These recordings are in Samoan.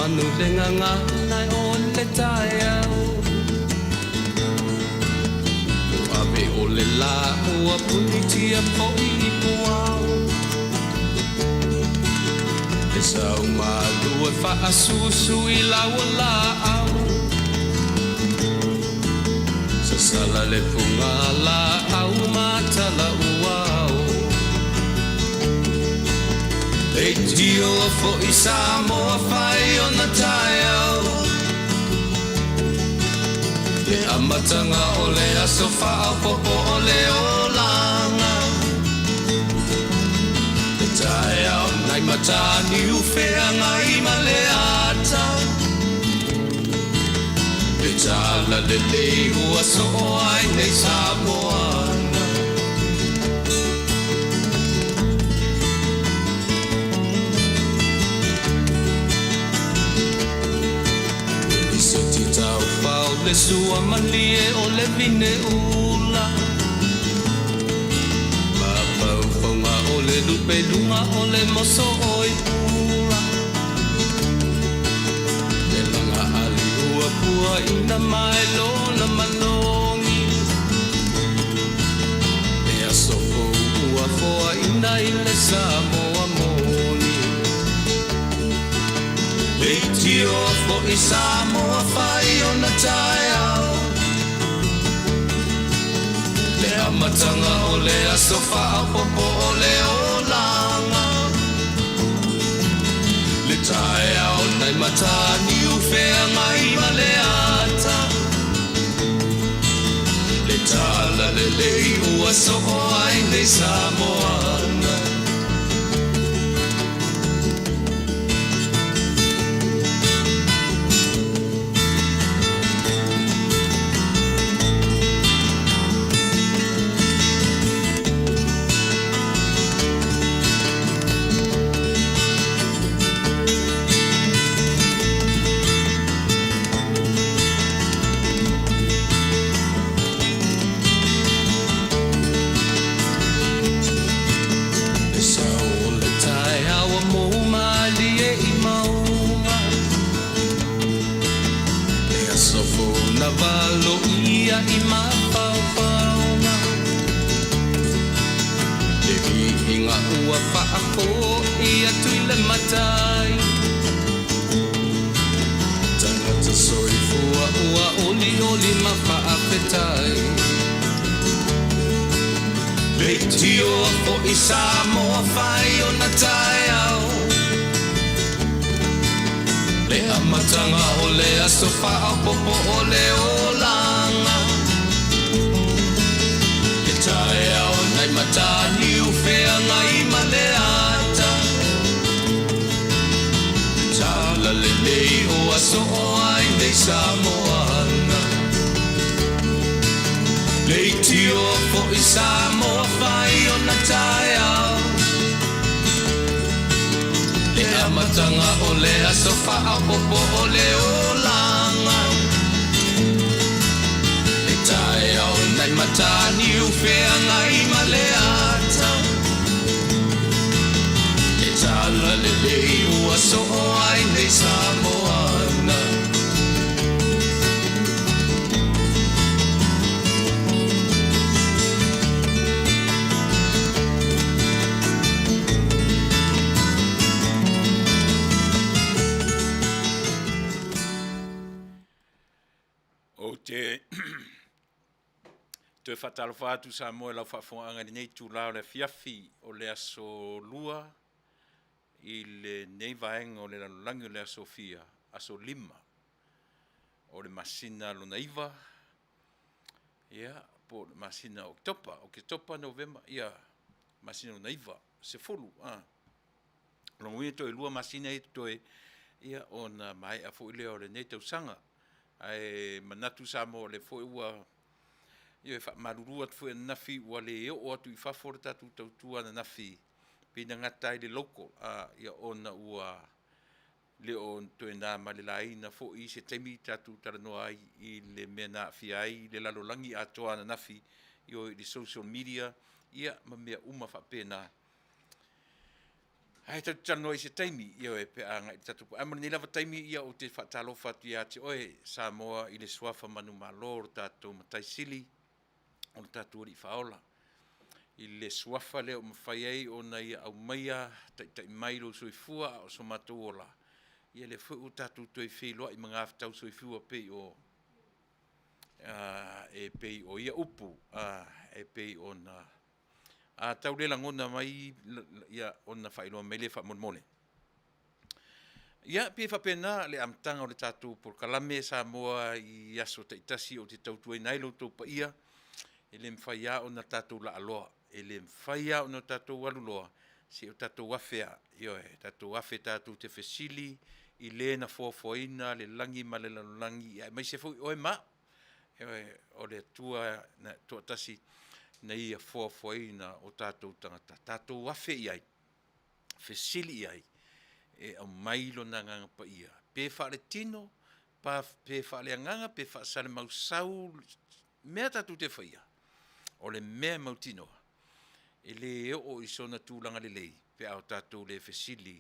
manu le gagana o le taeao. Ua ave o le lā ua punitia foi i puao. Le sau malu e faasusu i lau laau. Sasala le puga laau ma tala uao. Leitio foi Samoa fai ona taeao. Le amataga o le aso faaopoopo o le olaga. Le taeao nai Mataniu Feagai ma le ata. Le tala lelei ua soo ai nei Samoana. Lisiti taufao le sua malie o le vine ula. Mafaufauga o le lupe luga o le moso oi pula. Le laga ali ua puaina mai lona manogi. Le aso fou ua foaina i le Samoa moni. Leitio foi Samoa fai ona taeao. Le amataga o le aso faaopoopo o le olaga. Le taeao nai Mataniu Feagai ma le ata. Le tala lelei ua soo ai nei Samoana. Le sau o le taeao ua mou malie i mauga. Le aso fou na valoia i mafaufauga. Le viiga ua faafoi atu i le Matai. Tagata soifua ua olioli ma faafetai. Leitio foi Samoa fai ona taeao. Le amataga o le aso faaopoopo o le olaga. Le taeao nai Mataniu Feagai ma le ata. Le tala lelei ua soo ai nei Samoana. Leitio foi Samoa fai ona taeao. Le amataga o le aso faaopoopo o le olaga. Le taeao nai Mataniu Feagai ma le ata. Le tala lelei ua soo ai nei Samoana. Ou te toe faatalofa atu Samoa i lau faafofogaaga i lenei itula o le afiafi o le aso Lua i lenei vaega o le lalolagi o le aso Fia, aso 5 o le masina lona 9, ia, po o le masina o Oketopa, Oketopa, Novema, ia, masina lona 9, 10, a. O lona uiga toe 2 masina ia totoe, ia, ona maea foi lea o lenei tausaga. Ae manatu Samoa o lea foi ua, ia, e faamalulu atu foi ananafi ua le oo atu i fafo le tatou tautua ananafi, pei na gata ai i le local, a, ia, ona ua le o toe na ma le laina foi se taimi tatou talanoa ai i le mea na aafia ai le lalolagi atoa ananafi, ioe, i le social media, ia, ma mea uma faapena. Ae tatou te talanoa i se taimi, ioe, pe a agai i le tatou Ae mo lenei lava taimi, ia ou te faatalofa atu ia te oe, Samoa i le suafa manumalo o lo tatou Matai Sili, o lo tatou Alii Faaola, i le suafa lea ua mafai ai ona Ia aumaia taitai mai lou soifua a o so matou ola, ia lea foi ua tatou toe feiloai magafetau soifua pei o e pei o ia upu e pei ona a tau le lagona mai ia ona faailoa mai lea faamolemole. Ia, e pei e faapena le amataga o le tatou polokalame Samoa i aso taitasi ou te tautuaina ai lo outou paia, e le mafai lava ona tatou laaloa, e le mafai lava ona tatou aluloa se i o tatou afe lava, ioe, tatou afe tatou te fesili i Le na foafoaina le lagi ma le lalolagi, aemaise foi oe ma au. Ioe, o le Atua toatasi na Ia foafoaina o tatou tagata, tatou afe i ai, fesili i ai e aumai Lona Agaga Paia, pe faaletino, pe faaleagaga pe faasalamausau mea tatou te faia, o le mea e mautinoa, e le oo i sona tulaga lelei pe a o tatou le fesili,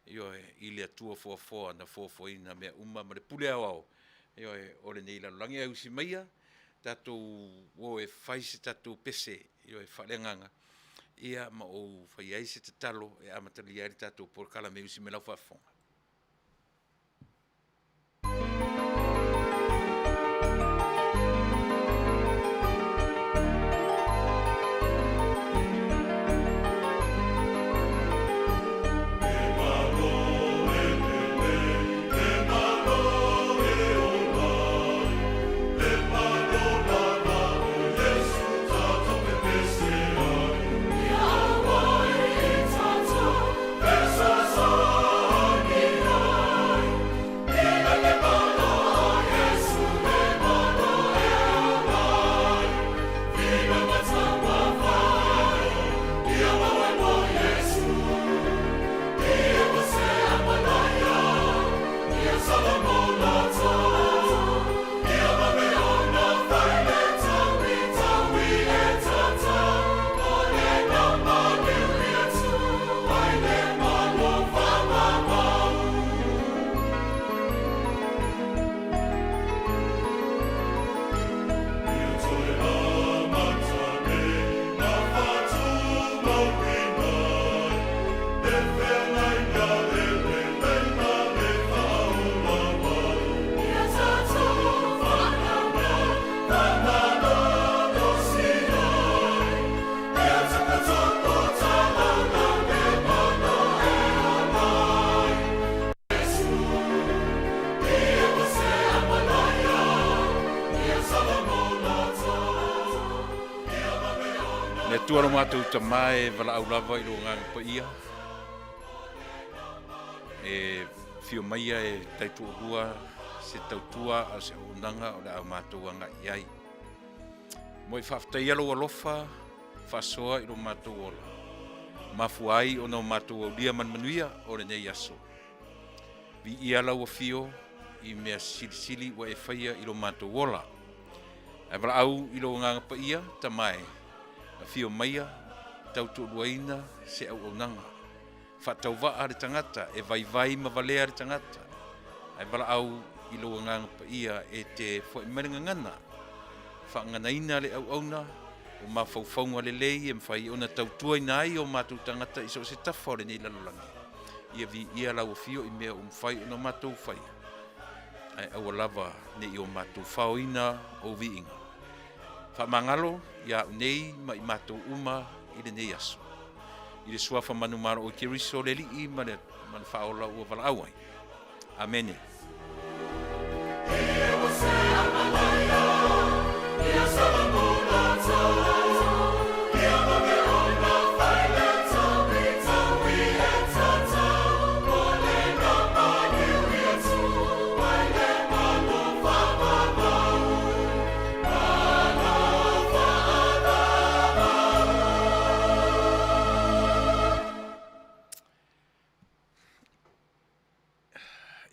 ioe, i le Atua foafoa na foafoaina mea uma ma le pule aoao, ioe, o lenei lalolagi. Ae usi maia tatou o e fai se tatou pese, ioe, faaleagaga, ia ma ou faia ai se tatalo e amatalia ai le tatou polokalame. Usi mai lau faafofoga. Le Atua lo matou Tama e valaau lava i lo Agaga Paia, e fio maia e taitoalua se tautua a o se auaunaga o le a matou agai i ai. Mo i faafetaia lou alofa faasoa i lo matou ola, mafua ai ona o matou aulia ma le manuia o lenei aso. Viia lau afio i mea silisili ua e faia i lo matou ola. Ae valaau i lou Agaga Paia, Tama e, afio maia, tautoaluaina se auaunaga. Faatauvaa le tagata, e vaivai ma valea le tagata, ae valaau i lou Agaga Paia e te foai mai le gagana, faaganaina le auauna o mafaufauga lelei e mafai ona tautuaina ai o matou tagata i so o se tafa o lenei lalolagi. Ia viia lau afio i mea ua mafai ona matou faia, ae aua lava ne i o matou faoina ou viiga. Faamagalo ia au nei ma i matou uma i lenei aso. I le suafa manumalo o Keriso le Alii ma le, ma le Faaola ua valaau ai. Amene.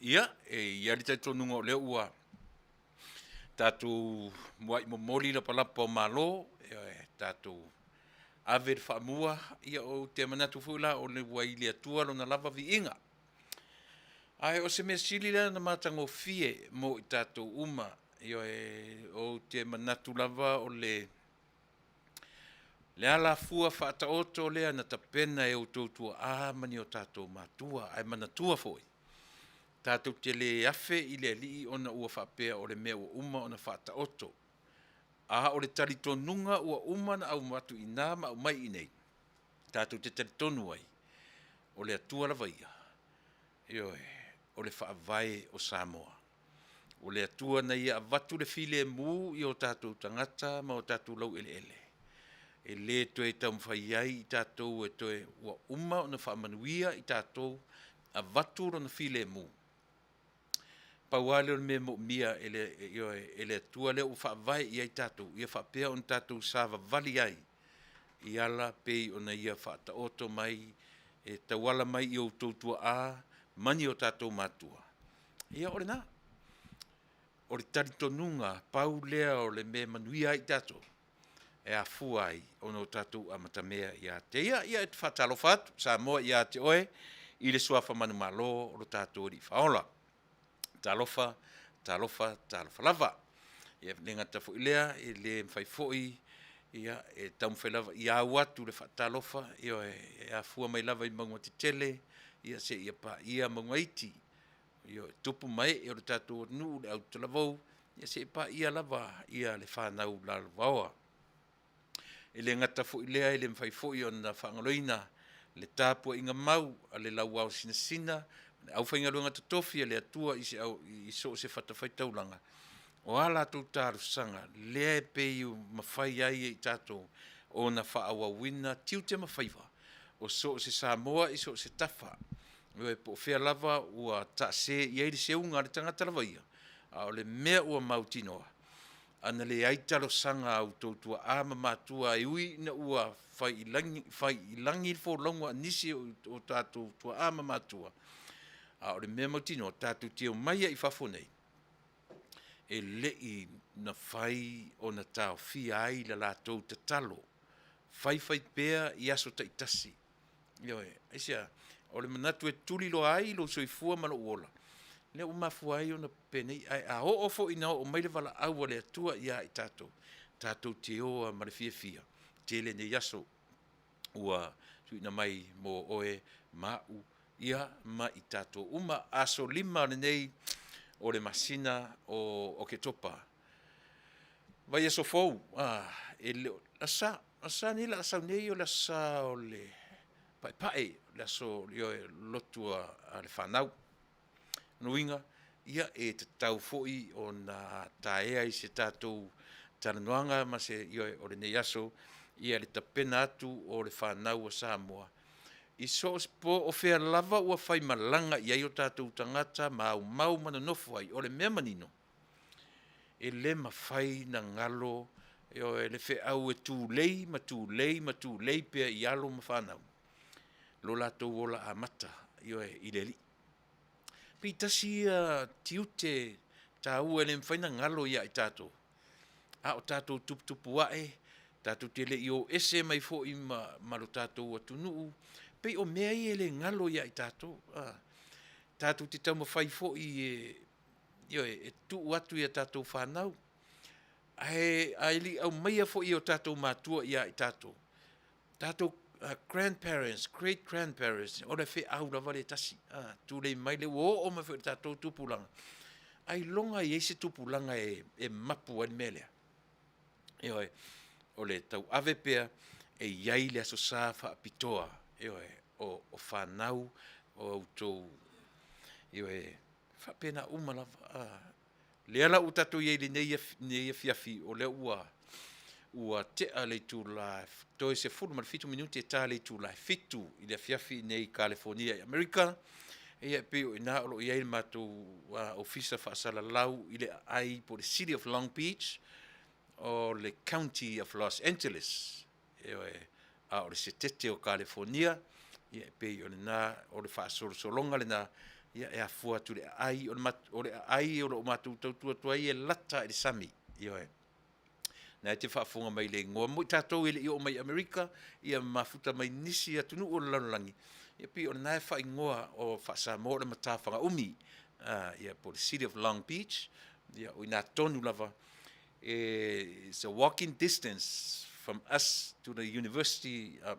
Ia, e i ai le talitonuga o lea ua tatou muai momoli lapalapa o Malo, e tatou. Ave le faamua, ia ou te manatu foi la o le ua i le Atua lona lava viiga. Ae o se mea sili lea ona matagofie mo i tatou uma, ioe, ou te manatu lava o le le alafua faataoto lea na tapena e outou tuaa ma ni o tatou matua, ae manatua foi, tatou te le afe i le Alii ona ua faapea o le mea ua uma ona faataoto, a o le talitonuga ua uma ona avatu i ina ma aumai i inei, tatou te talitonu ai, o le Atua lava ia, ioe, o le Faavae o Samoa. O le Atua na Ia avatu le filemu i o tatou tagata ma o tatou laueleele, e le toe taumafai ai i tatou e toe, ua uma ona faamanuia i tatou, avatu Lona filemu. Pau lava lea o le mea e moomia e le, ioe, e le Atua lea ua faavae i ai tatou, ia faapea ona tatou savavali ai i ala pei ona Ia faataoto mai e tauala mai i outou tuaa ma ni o tatou matua. Ia o lena. O le talitonuga, pau lea o le mea e manuia ai tatou, e afua ai ona o tatou amatamea ia te Ia. Ia, ou te faatalofa atu Samoa ia te oe i le suafa manumalo o lo tatou Alii Faaola. Talofa, talofa, talofa lava. E le gata foi i lea, e le mafai foi e taumafai lava ia au atu le faatalofa, ioe, e afua mai lava i mauga tetele seia paia mauga iti. Ioe, tupu ma ee o le tatou atunuu, le autalavou, seia paia lava le fanau lalovaoa. E le gata foi i lea, e le mafai foi ona faagaloina le tapuaiga mau a le Lauao Sinasina ma le aufaigaluega totofi a le Atua i so o se fatafaitaulaga, o a latou talosaga lea e pei ua mafai ai e i tatou ona faaauauina tiute ma faiva o so o se Samoa i so o se tafa, ioe, po o fea lava ua taase i ai le seuga a le tagata lava ia, a o le mea ua mautinoa, ana leai talosaga a outou tuaa ma matua e ui ina ua fai i lagi le folauga a nisi o tatou tuaa ma matua, a o le mea mautinoa, tatou te omai lava i fafo nei, e le i mafai ona taofia ai le latou tatalo faifaipea i aso taitasi. Ioe. Aisea? O le manatu e tuliloa ai lou soifua ma lou ola, lea ua mafua ai ona penei. Ae a oo foi ina oo mai le valaau a le Atua ia i tatou, tatou te o lava ma le fiafia, tele nei aso ua tuuina mai mo oe ma au, ia ma i tatou uma. Aso 5 lenei o le masina o Oketopa, vaiaso fou, e le o, Aso Sa, o le Aso Sa lenei o le a sau nei o le Aso Sa o le Paepae, o le aso ioe, o le lotu a le fanau. Lona uiga, ia e tatau foi ona taea i se tatou talanoaga ma se, ioe, o lenei aso le tapena atu o le fanau a Samoa i so o se, po o fea lava ua faimalaga i ai o tatou tagata ma aumau ma nonofo ai, o le mea manino, e le mafai ona galo, ioe, le feau e tulei ma tulei ma tulei pea i alo ma fanau lo latou ola amata, ioe, i le Alii. Pei tasi ia tiute taua e le mafai ona galo ia i tatou, a o tatou tuputupuae, tatou te le i o ese mai foi ma lo tatou atunuu, pei o mea ia e le galo ia i tatou. Tatou te taumafai foi e, ioe, e tuu atu i a tatou fanau, ae le i aumaia foi e o tatou matua ia i tatou, tatou grandparents, great grandparents, o le feau lava lea e tasi, tulei mai lea ua oo mai foi i le tatou tupulaga, ailoga e i ai se tupulaga e mapu ai le mea lea. Ioe, o le tauave pea e i ai le Aso Sa faapitoa, ioe, o fanau o outou, ioe, e faapena uma lava. O lea la ua tatou i ai i lenei afiafi, o lea ua tea le itula toe 17 minute ta le itula e 7:00 i le afiafi i inei i Kalifonia i Amerika. Ia e pei o i ina o lo o i ai le matou ofisa faasalalau i le aai po o le City of Long Beach o le County of Los Angeles. Ioe, a o le Setete o Kalifonia, ia e pei o lena o le faasolosologa lena e afua atu i le aai, o le aai o lo o matou tautua atu ai e lata lava i le sami, ioe. Na e te faafofoga mai i le igoa mo i tatou e le i oo mai i Amerika, ia ma mafuta mai nisi atunuu o le lalolagi, ia pei o lena e faaigoa o faa-Samoa o le matafaga-umi, ia po o le City of Long Beach, ia o i ina tonu lava it's a walking distance from us to the University of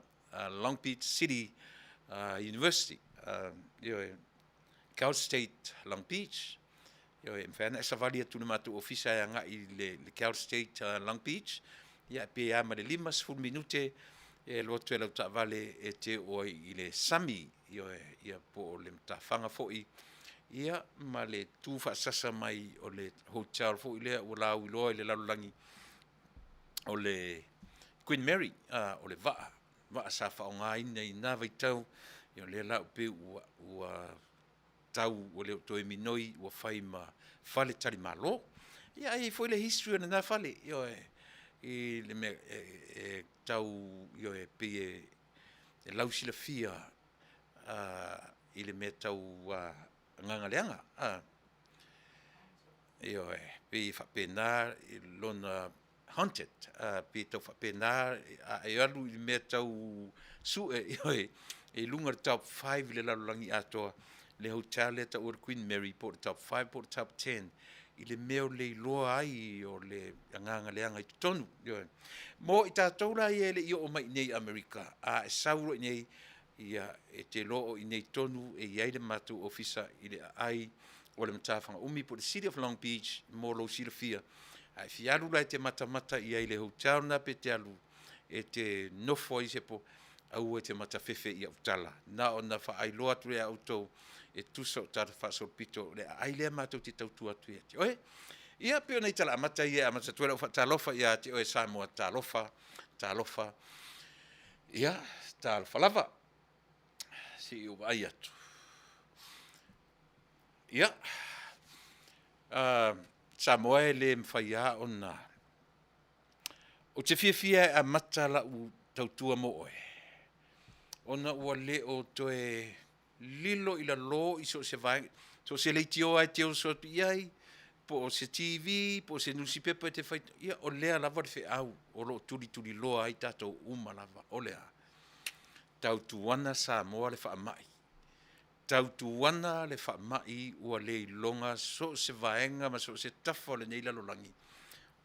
Long Beach City University, ioe, Cal State Long Beach. Ioe, e mafai lava ona e savali atu i le matou ofisa e agai i le Cal State Long Beach, ia pe a ma le 50 minute e alu atu ai i lau taavale e te oo ai i le sami, ioe, ia po o le matafaga foi, ia ma le tu faasasa mai o le hotel foi lea ua lauiloa i le lalolagi, o le Queen Mary, o le vaa, vaa sa faaaogaina i na vaitau, ia o lea la ua pei ua tau ua le o toe minoi ua fai ma faletalimalo. Ia ae i ai foi le history o lena fale, ioe, i le mea e tau, ioe, e pei e lausilafia i le mea tau agaga leaga. Ioe, e pei e faapena lona haunted, pei e tau faapena, a e alu i le mea tau sue, ioe, i luga i le top 5 i le lalolagi atoa le hotel lea e taua o le Queen Mary po o le top 5 po o le top 10 i le mea o le iloa ai o le agaga leaga i totonu. Ioe. Mo i tatou la ia e le i oo mai i inei i Amerika, a e sau loa i inei, ia e te iloa o i inei tonu e i ai le matou ofisa i le aai o le Matafaga-umi po o le City of Long Beach mo lou silafia. A e fia alu la e te matamata i ai i le hotel lena pe te alu e te nofo ai i se po, aua e te matafefe i au tala, na ona faailoa atu ia outou e tusa o tala faasolopito, o le aai lea matou te tautua atu ia te oe. Ia pei o nai tala amata ia e amata atu ai lau faatalofa ia te oe Samoa, talofa, talofa, ia talofa lava. Se i ou vaai atu. Ia, Samoa e le mafai lava ona… Ou te fiafia e amata lau tautua mo oe, ona ua le o toe lilo i lalo i so o se vaega, so o se leitio lava e te oso atu i ai, po o se TV po o se nusipepa e te faitau, ia o lea lava le feau o lo o tulituliloa ai tatou uma lava. O le a? Tautuana Samoa le faamai, tautuana le faamai ua le iloga so o se vaega ma so o se tafa o lenei lalolagi,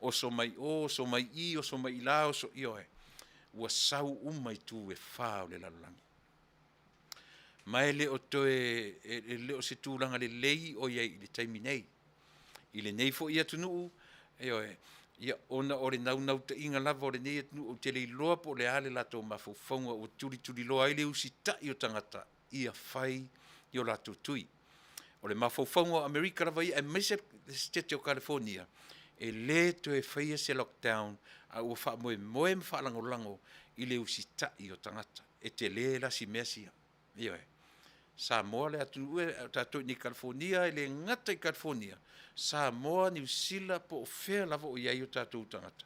oso mai o, oso mai i, oso mai i la, oso… ioe, ua sau uma itu e fa o le lalolagi. Ma e le o toe, e le o se tulaga lelei o i ai i le taimi nei i lenei foi atunuu, ioe, ia ona o le naunautaiga lava o lenei atunuu, ou te le iloa po o le a le latou mafaufauga ua tulituliloa ai le usitai o tagata ia fai o latou tui. O le mafaufauga o Amerika lava ia aemaise le Setete o Kalifonia, e le toe faia se lockdown, a ua faamoemoe ma faalagolago i le usitai o tagata. E tele la si mea sia. Ioe. Samoa le atunuu e, a o tatou i inei i Kalifonia, e le gata i Kalifonia, Samoa, Niu Sila po o fea lava o i ai o tatou tagata,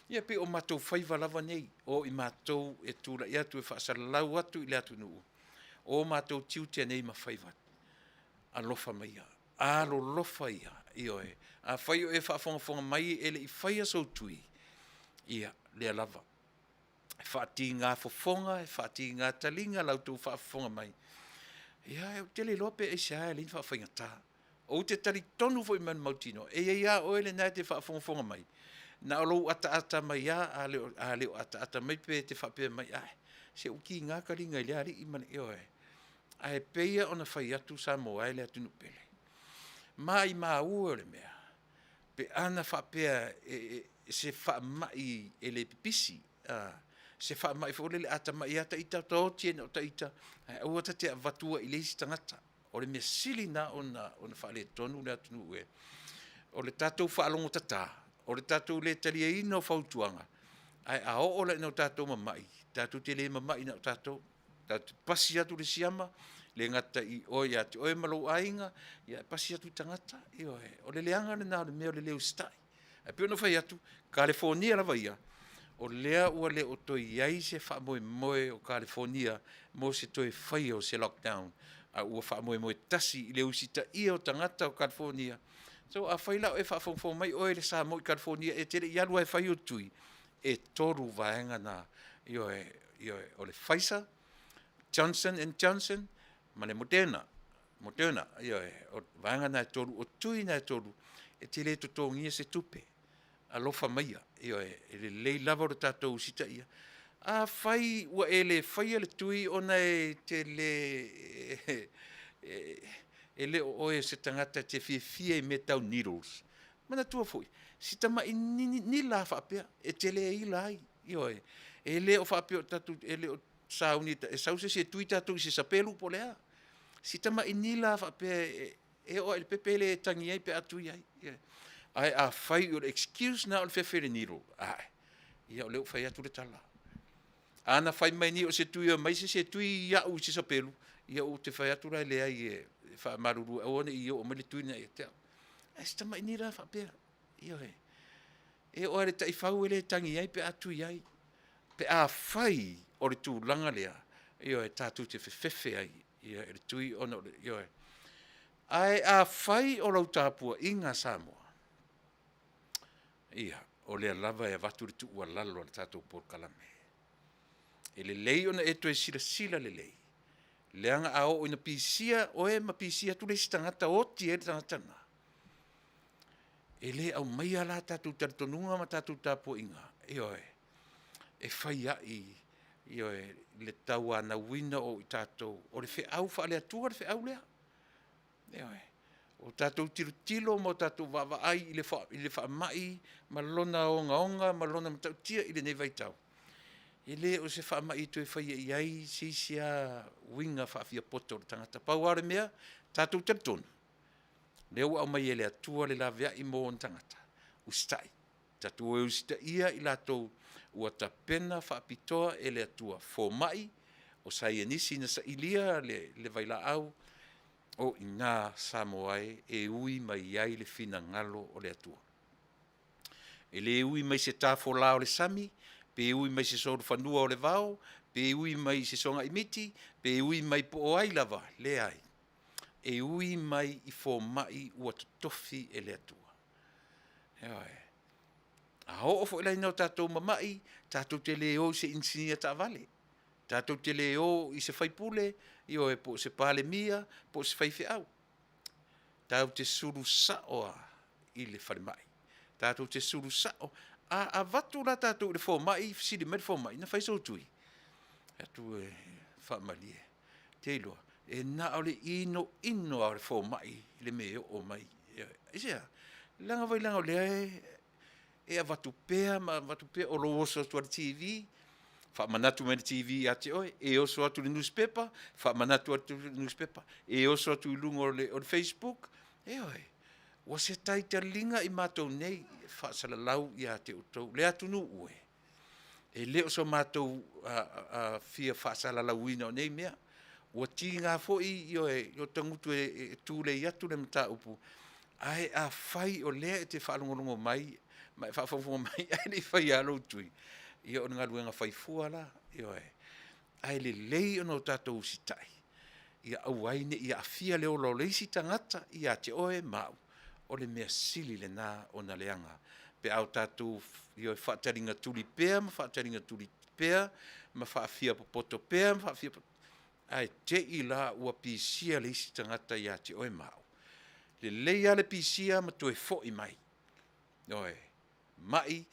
ia pei o matou faiva lava nei, o i matou e tulai atu e faasalalau atu i le atunuu, o matou tiute nei ma faiva, alofa maia, alolofa ia, ioe. Afai o e faafogafoga mai e le i faia sou tui, ia, lea lava. E faatiga fofoga, e faatiga taliga la outou faafofoga mai, ia ou te le iloa pe aisea e ala ai ona faafaigata. Ou te talitonu foi ma le mautinoa, e i ai lava oe lena e te faafogafoga mai, na o lou ataata mai lava, a le o ataata mai pe te faapea mai, ae, se ua tiga taliga i lea alii ma le, ioe. Ae pei lava ona fai atu Samoa e le atunuu pele, maimau e o le mea pe ana faapea se faamai e le pipisi, se faamai foi lele a ta mai lava ita, ta oti ai na o ita, ae aua ta te avatua i le isi tagata. O le mea sili lena ona faaletonu le atunuu e. O le tatou faalogotata, o le tatou le taliaina o fautuaga, ae a oo la ina o tatou mamai, tatou te le mamai na o tatou, tatou te pasi atu le siama, e le gata i oe ia te oe ma lou aiga, ae pasi atu i tagata. Ioe. O le leaga lena o le mea o le le usitai. Ae pei ona ou fai atu, Kalifonia lava ia, o lea ua le o toe i ai se faamoemoe o Kalifonia mo se toe faia o se lockdown, a ua faamoemoe tasi i le usitaia o tagata o Kalifonia. So afai la o e faafogafoga mai oe le Samoa i Kalifonia e te le i alu lava e fai ou tui, e tolu vaega na, ioe, ioe, o le Pfizer, Johnson and Johnson ma le Moderna, Moderna, ioe, o vaega na e tolu, o tui na e tolu e te le totogia se tupe. Alofa maia, ioe, e lelei lava lo tatou usitaia. Afai ua e le faia le tui ona e te le e le o oe o se tagata e te fiafia i mea tau needles, manatua foi, si tamai nila lava faapea e te le ila ai, ioe. E le o faapea o tatou e le o sauni e sau se isi e tui tatou i se sapelu po o le a. Si tamai nila lava faapea e oo lava i le pepe e le tagi ai pe a tui ai, ioe. Ae afai o le excuse lena o le fefe i le needle, ae, ia o lea ua fai atu le tala. A na fai mai nei o se tui e omai se isi e tui au i se sapelu, ia ou te fai atu la e leai e faamalulu e aua ne i oo mai le tui lena ia te au. Ae si tamai nila lava faapea, ioe. E oo lava i le taifau e le tagi ai pe a tui ai, pe afai o le tulaga lea, ioe, tatou te fefefe ai i le tui ona o le, ioe. Ae afai o lau tapuaiga Samoa, ia, o lea lava e avatu le tuualalo a le tatou polokalame, e lelei ona e toe silasila lelei, leaga a oo ina pisia oe ma pisia atu le isi tagata oti ai le tagata lena, e le aumaia la tatou talitonuga ma tatou tapuaiga, ioe, e fai ai ioe, le tauanauina o i tatou, o le feau faale-Atua le feau lea. Ioe. O tatou tilotilo ma tatou vaavaai i le faamai ma lona ogaoga ma lona matautia i lenei vaitau, e le o se faamai e toe faia i ai se isi lava uiga faafiapoto o le tagata. Pau lava o le mea, tatou talitonu, lea ua aumai e le Atua le laveai mo ona tagata, usitai. Tatou o e usitaia i latou ua tapena faapitoa e le Atua, fomai, o saienisi na sailia le vailaau, o i ina Samoa e, e ui mai ai le finagalo o le Atua. E le ui mai i se tafola o le sami, pe ui mai i se solofanua o le vao, pe ui mai i se sogaimiti, pe ui mai po o ai lava, leai. E ui mai i fomai ua totofi e le Atua. Ioe. A oo foi la ina o tatou mamai, tatou te le o i se inisinia taavale, tatou te le o i se sui usufono, ioe, po o se Palemia, po o se faifeau, tatou te sulu sao lava i le falemai. Tatou te sulu sao, a avatu la tatou i le fomai fesili mai le fomai, na fai sou tui? Fai atu, e faamalie, ou te iloa e na o le inoino lava o le fomai le mea e oo mai. Ioe. Aisea? Leaga foi leaga o lea e avatu pea ma avatu pea, o lou oso atu lava i le TV, faamanatu mai e le TV ia te oe, e oso atu i le nusipepa, faamanatu atu e le nusipepa, e oso atu i luga o le facebook, ioe, ua se taitaliga i matou nei e faasalalau ia te outou. Le atunuu e, e le o so matou fia faasalalauina o nei mea, ua tiga foi ioe, ota gutu e tulei atu le mataupu, ae afai o lea e te faalogologo mai ma e faafogafoga mai ae le i faia lava lou tui, ia o le galuega fai fua la, ioe. Ae lelei ona tatou usitai, ia aua ai ne i aafia le ola o le isi tagata ia te oe ma au, o le mea sili lena ona leaga pe a o tatou faataligatuli pea ma faataligatuli pea ma faafiapopoto pea ma ae te i la ua pisia le isi tagata ia te oe ma au. Lelei lava le pisia ma toe foi mai, ioe, mai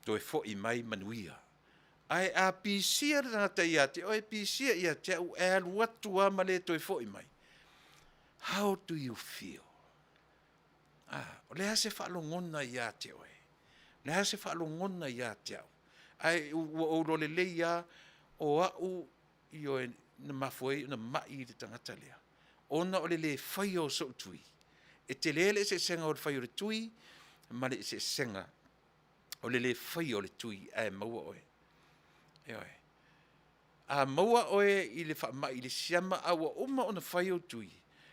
toe foi mai manuia. Ae a pisia le tagata ia te oe pisia ia te au ae alu atu lava ma le toe foi mai, how do you feel? A, o le a se faalogona ia te oe? O le a se faalogona ia te au? Ae ua ou iloa lelei lava o au, ioe, na mafua ai ona mai le tagata lea, ona o le le faia o sou tui. E tele le eseesega o le fai o le tui ma le eseesega o le le faia o le tui ae maua oe. Ioe. A maua oe i le faamai i le siama a ua uma ona fai ou tui,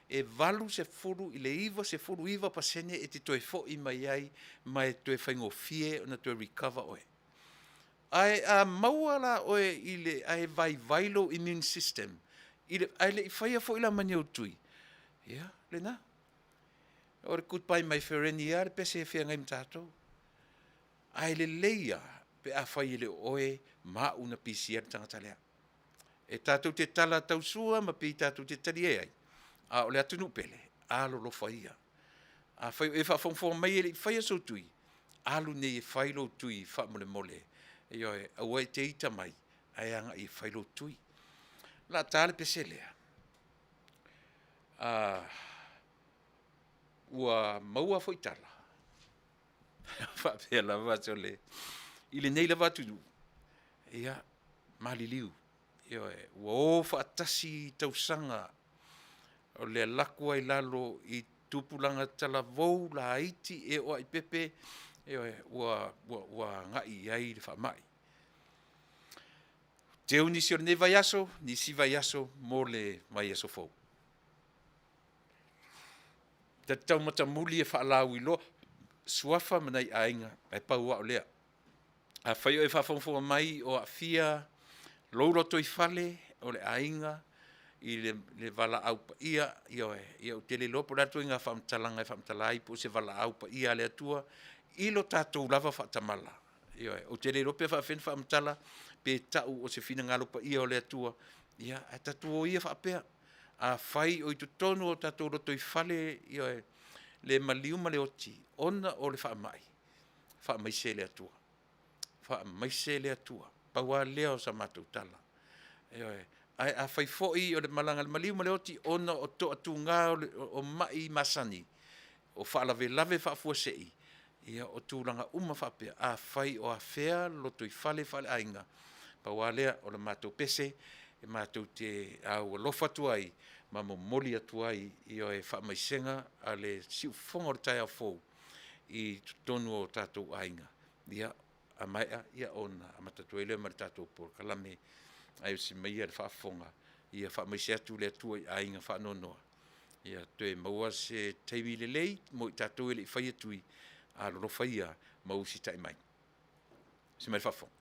e 80 i le 99% e te toe foi mai ai ma e toe faigofie ona toe recover oe. Ae a maua la oe i le ae vaivai lou immune system i le ae le i faia foi la ma ni ou tui, ia, lena. O le goodbye my fereni lava le pese e feagai ma tatou. Ae lelei lava pe afai e le o oe ma au na pisia le tagata lea. E tatou te tala tausua ma pei tatou te talie ai, a o le atunuu pele, alolofa ia. Afai o e faafogafoga mai e le i faia sou tui, alu nei e fai lou tui faamolemole, ioe, aua e te ita mai ae agai e fai lou tui. O le a ta le pese lea, ua maua foi tala faapea lava, sole, i lenei lava atunuu, ia maliliu, ioe, ua o faatasi tausaga o le alu atu ai i lalo i tupulaga talavou, laiti ea o aipepe, ioe, ua agai i ai le faamai. Teu nisi o lenei vaiaso, nisi vaiaso mo le vaiaso fou. Ta te tau matamuli e faalauiloa suafa ma nai aiga, ae pau lava o lea. Afai o e faafogafoga mai o aafia lou lotoifale, o le aiga i le valaau paia, ioe, ia ou te le iloa po o le a le ituaiga faamatalaga e faamatala ai po o se valaau paia a le Atua i lo tatou lava faatamala. Ioe, ou te le iloa pe faapefea ona faamatala pe tau o se finagalo paia o le Atua, ae tatou o ia faapea. Afai o i totonu o tatou lotoifale le maliu ma le oti ona o le faamai, faamaise le Atua, faamaise le Atua. Pau lava lea o sa matou tala, ioe. Ae afai foi o le malaga a le maliu ma le oti ona o toatuga o mai masani, o faalavelave faafuasei, ia o tulaga uma faapea, afai o afea le lotoifale faaleaiga, pau lava lea o le matou pese e matou te aualofa atu ai ma momoli atu ai, ioe, faamaisega a le siufofoga o le taeao fou i totonu o tatou aiga. Ia, a maea ona amata atu ai lea ma le tatou polokalame, ae osi maia le faafofoga, ia faamaise atu le Atua i aiga faanoanoa, ia toe maua se taimi lelei mo i tatou e le i faia tui, alolofa ia ma usitai mai. Osi mai le faafofoga.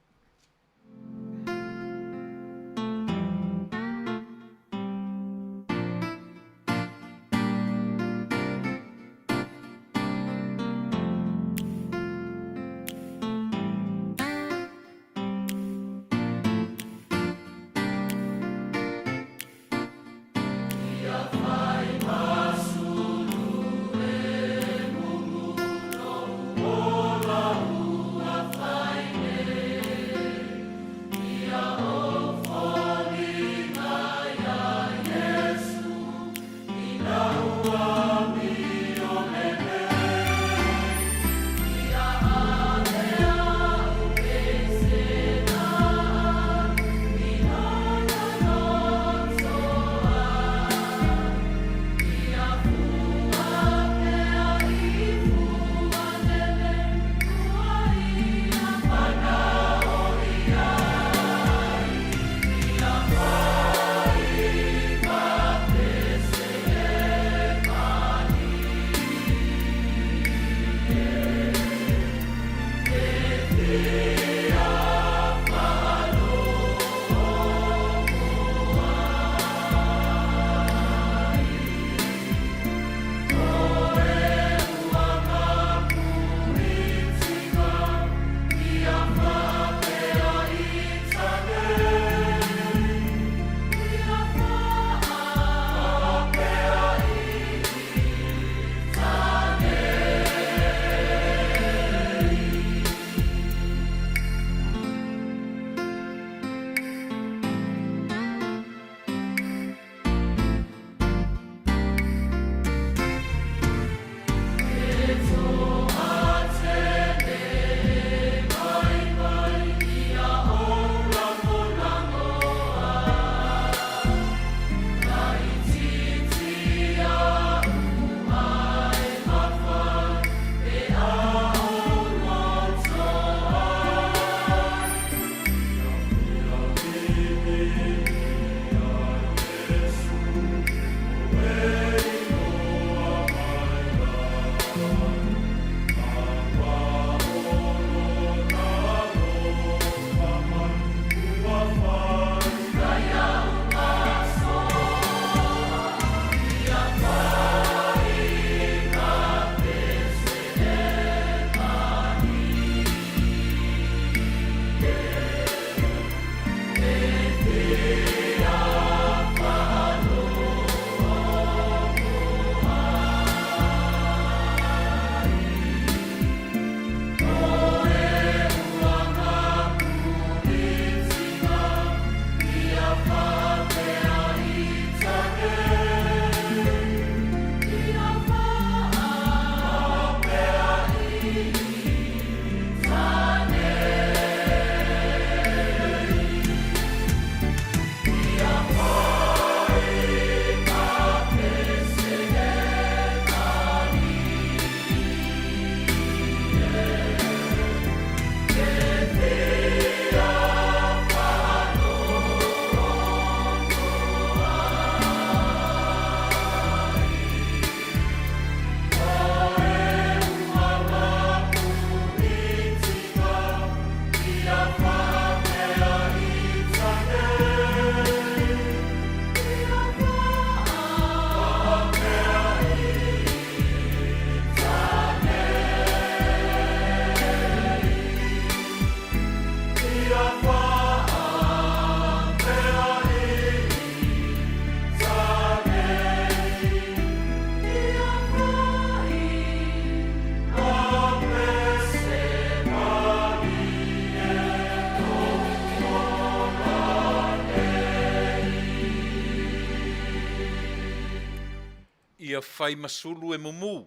Ia fai ma sulu e mumu,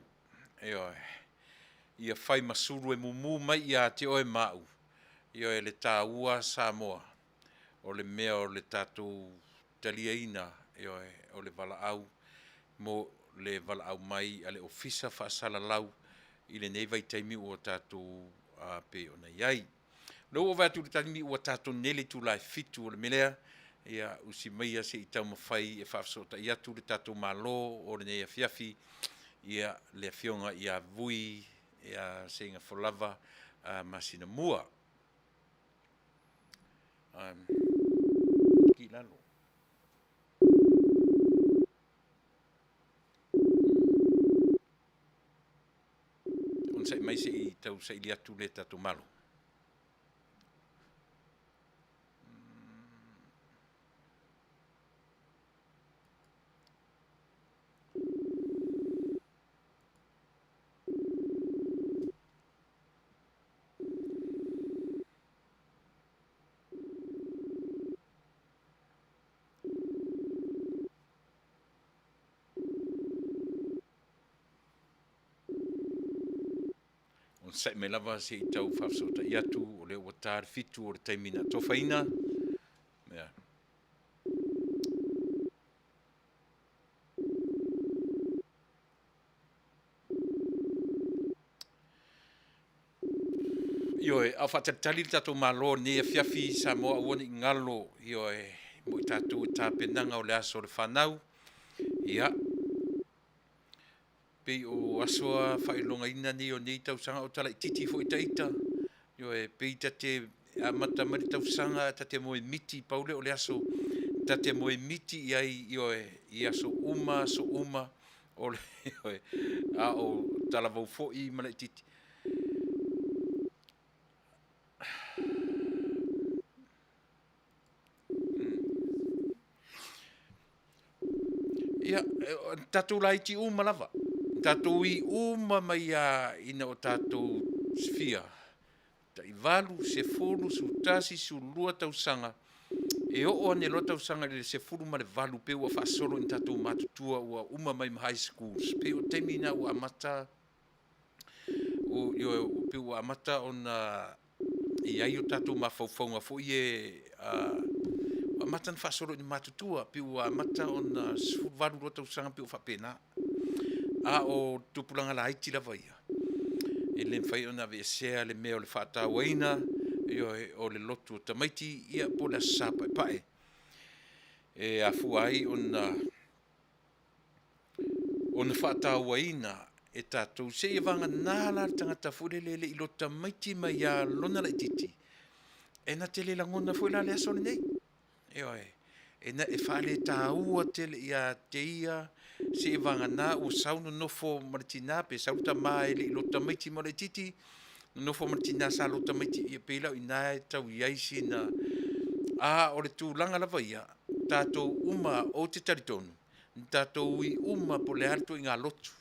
ioe, ia fai ma sulu e mumu mai ia te oe ma au, ioe, le taua Samoa, o le mea o le tatou taliaina, ioe, o le valaau mo le valaau mai a le Ofisa Faasalalau i lenei vaitaimi ua tatou pei ona i ai. O lea ua ou vaai atu i le taimi ua tatou nei le itula e 7 o le mea lea, ia usi maia se i taumafai e faafesootai atu le tatou Malo o lenei afiafi, ia le Afioga ia Vui ia Seigafolava Masinamua. Kii i lalo. Onosai mai se i tau saili atu le tatou Malo. Onosai mai lava se i tau faafesootai atu, o lea ua ta le 7 o le taimi na atofaina. Ia. Ioe, a o faatalitali le tatou Malo i lenei afiafi, Samoa aua ne i galo, ioe, mo i tatou i tapenaga o le aso o le fanau. Ia, pei o aso a faailogaina nei o nei tausaga, o talaititi foi ita, ioe, pei ta te amata mai le tausaga ta te moemiti, pau lea o le aso ta te moemiti i ai, ioe, i aso uma aso uma o le, ioe, a o talavou foi ma laititi. Ia, tatou laiti uma lava, tatou i uma mai lava ina o tatou fia, taivalu, 10, 11, 12 tausaga, e oo ane loa tausaga i le 18 pei ua faasolo ina tatou matutua ua uma mai ma high schools, pei o taimi na ua amata, ioe, pei ua amata ona i ai o tatou mafaufauga foi e ua amata ona faasolo ina matutua, pei ua amata ona 18 loa tausaga pei ua faapena. A o tupulaga laiti lava ia, e le mafai ona aveesea le mea o le faatauaina, ioe, o le lotu o tamaiti, ia po o le Aso Sa Paepae e afua ai ona faatauaina e tatou, seia vagana la le tagata foi lele e le i lotu tamaiti mai lava lona laitiiti, e na te le lagona foi la le aso lenei. Ioe, e faaletaua tele ia te ia, seia vagana ua sau nonofo ma le tina pe sau le tama e le i lotu tamaiti ma laitiiti, nonofo ma le tina sa lotu tamaiti, ia pei la o i ina e tau i ai sina... A o le tulaga lava ia, tatou uma, ou te talitonu, na tatou ui uma po o le a le ituaiga lotu,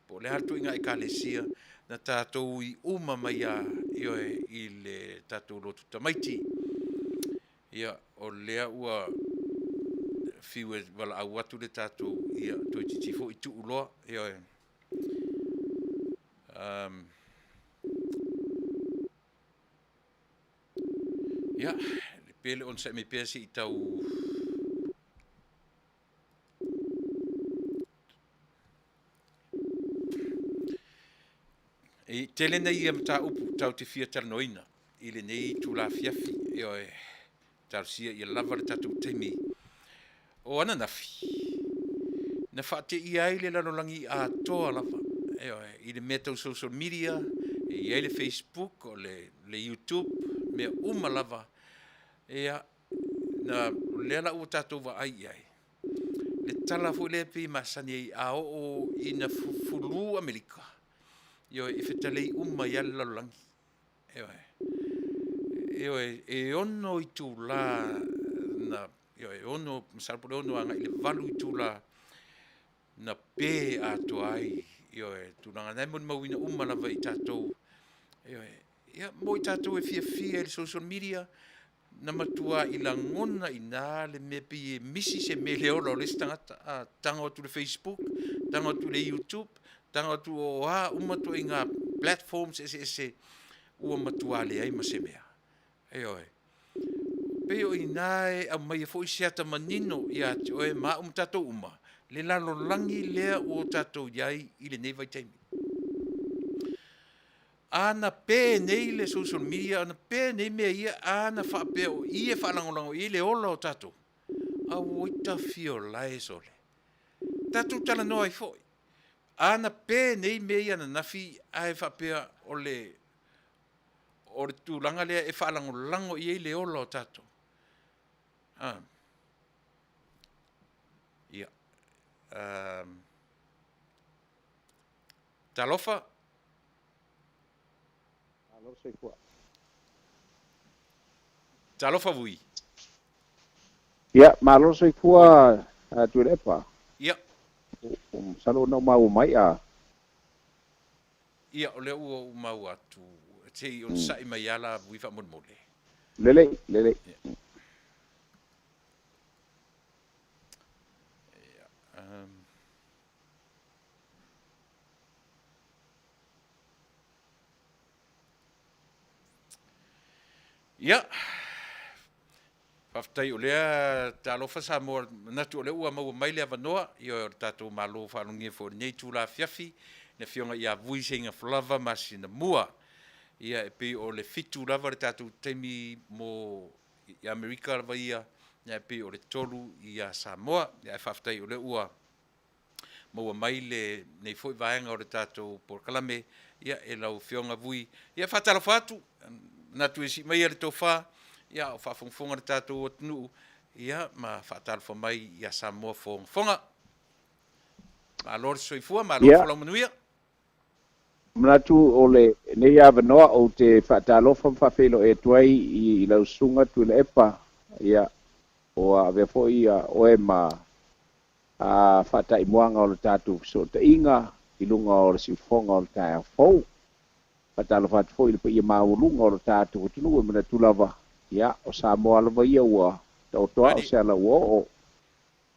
po o le a le ituaiga ekalesia, na tatou ui uma mai lava, ioe, i le tatou lotu tamaiti. Ia, o lea ua fiu e valaau atu le tatou, ia, toeitiiti foi tuu loa, ioe. Ia, pe le onosai mai pea se i tau... E tele nai ia mataupu tatou te fia talanoaina i lenei itula afiafi, ioe, talosia ia lava le tatou taimi. O ananafi, na faateia ai le lalolagi atoa lava, ioe, i le mea tau social media, e i ai le Facebook, o le YouTube, mea uma lava, ia, na, o lea la ua tatou vaai i ai, le tala foi lea pei e masani ai, a oo ina fulu Amerika, ioe, e fetalei uma ai lava le lalolagi. Ioe, ioe, e 6 itula na, ioe, e 6, masalo po o le 6 agai i le 8 itula na pe atoa ai, ioe, tulaga na e molimauina uma lava i tatou, ioe, ia, mo i tatou e fiafia i le social media, na matuai lagona i ina le mea pei e misi se mea i le ola o le isi tagata. A tago atu i le Facebook, Tago atu i le YouTube, tago atu o a uma ituaiga platforms eseese ua matua leai ma se mea. Ioe. Pei o i ina e aumaia foi se ata manino ia te oe ma au ma tatou uma, le lalolagi lea ua tatou i ai i lenei vaitaimi. A na pe nei le social media, a na pe nei mea ia, a na faapea o i e faalagolago i ai le ola o tatou, auoi tafiolae sole. Tatou talanoa ai foi. A na pe nei mea ia ananafi ae faapea o le o le tulaga lea e faalagolago i ai le ola o tatou. A. Ia. Um, talofa. Malo soifua. Talofa Vui. Ia, malo soifua Tuilaepa. Ia. Masalo ona ou maua mai a. Ia, o lea ua ou maua atu, se i onosai mai lava la Vui faamolemole. Lelei, lelei. Ia. Ia, um. Ia, faafetai o lea talofa Samoa, manatu o lea ua maua mai le avanoa, ia o le tatou Malo faalogia foi i lenei itula afiafi, le Afioga ia Vui Seiga Falava Masinamua. Ia e pei o le 7 lava le tatou taimi mo i Amerika lava ia, ia e pei o le 3 ia Samoa. Ia ae faafetai o lea ua maua mai lenei foi vaega o le tatou polokalame, ia e lau Afioga Vui. Ia faatalofa atu, manatu e sii maia le tofa, ia o faafogafoga le tatou atunuu, ia ma faatalofa mai ia Samoa fogafoga. Malo le soifua, malo le folau manuia. Manatu o lenei avanoa ou te faatalofa ma faafeiloai atu ai i lau susuga Tuilaepa, ia, ua avea foi oe ma faataimuaga o le tatou fesootaiga i luga o le siufofoga o le taeao fou. Faatalofa atu foi i le paia maualuga o le tatou atunuu e manatu lava, ia, o Samoa lava ia ua taoto a o se ala ua oo.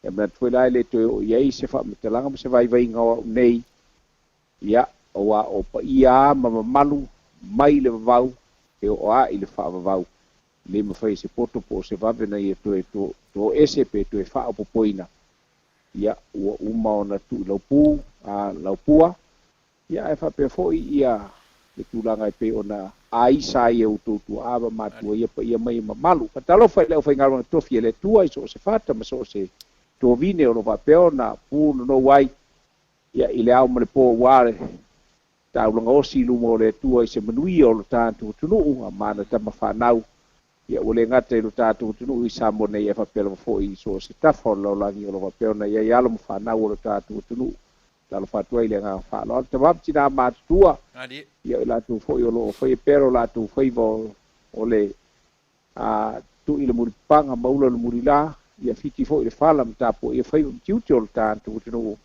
E manatu foi la e le toe oo i ai se faamatalaga ma se vaivaiga o au nei, ia, aua o paia lava ma mamalu mai le vavau e oo lava i le faavavau. E le mafai e se poto po o se vave na ia toe toese pe toe faaopoopoina, ia, ua uma ona tuu i lau laupua, ia, ae faapea foi ia le tulaga e pei ona aisa ai e outou tuaa ma matua ia paia mai e mamalu. Faatalofa i le aufaigaluega tofi a le Atua i so o se fata ma so o se tovine o lo o faapea ona punonou ai, ia, i le ao ma le po aua le taulaga osi i luma o le Atua i se manuia o lo tatou atunuu a ma ana tama fanau, ia ua le gata i lo tatou atunuu i Samoa nei ae faapea lava foi i so o se tafa o le lalolagi o lo o faapea ona i ai alo ma fanau o lo tatou atunuu. Talofa atu ai i le agaga faaaloalo. Tama ma tina matutua, ia o i latou foi o lo o faia pea lo latou faiva o le tui i le mulipapaga ma ula i le mulila, ia fiti foi i le fala ma tapuaia faiva ma tiute o lo tatou atunuu.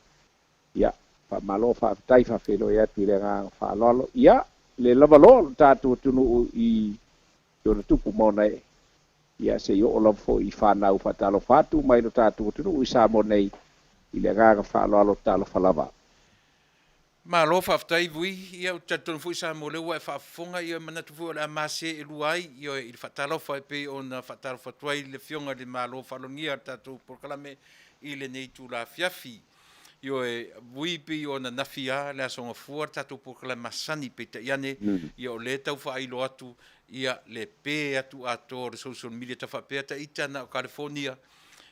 Ia, faamalo, faafetai, faafeiloai atu i le agaga faaaloalo. Ia, le lava loa o lo tatou atunuu i ona tupu ma ona ee, ia se i oo lava foi i fanau faatalofa atu mai lo tatou atunuu i Samoa nei i le agaga faaaloalo talofa lava. Malo faafetai Vui, ia ou te talitonu foi Samoa o lea ua e faafofoga, ia e manatu foi o le a mase e lua ai, ioe, i le faatalofa e pei ona faatalofa atu ai le Afioga i le Malo faalogia o le tatou polokalame i lenei itula afiafi. Ioe, Vui pei ona nafi lava le Aso Gafua le tatou polokalame masani, peitai ane, ia o lea e tau faailo atu ia le pe atu atoa o le social media ta faapea ta ita na o California,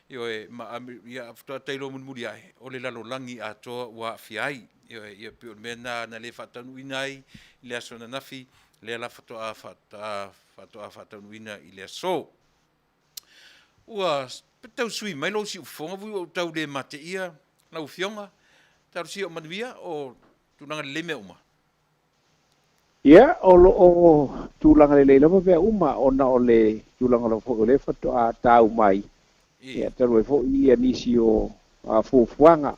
ioe, ma ia faatoa tailo mulimuli ae, o le lalolagi atoa ua aafia ai. Ioe, ia pei o le mea lena na le faataunuuina ai i le aso ananafi, lea la faatoa faataunuuina i le aso. Ua tau sui mai lou siufofoga vui ua ou tau le mateia lau Afioga, talosia o manuia o tulaga lelei mea uma. Ia, o lo o tulaga lelei lava mea uma ona o le tulaga lava foi o lea faatoa tau mai, ia, talu ai foi ia nisi o fuafuaga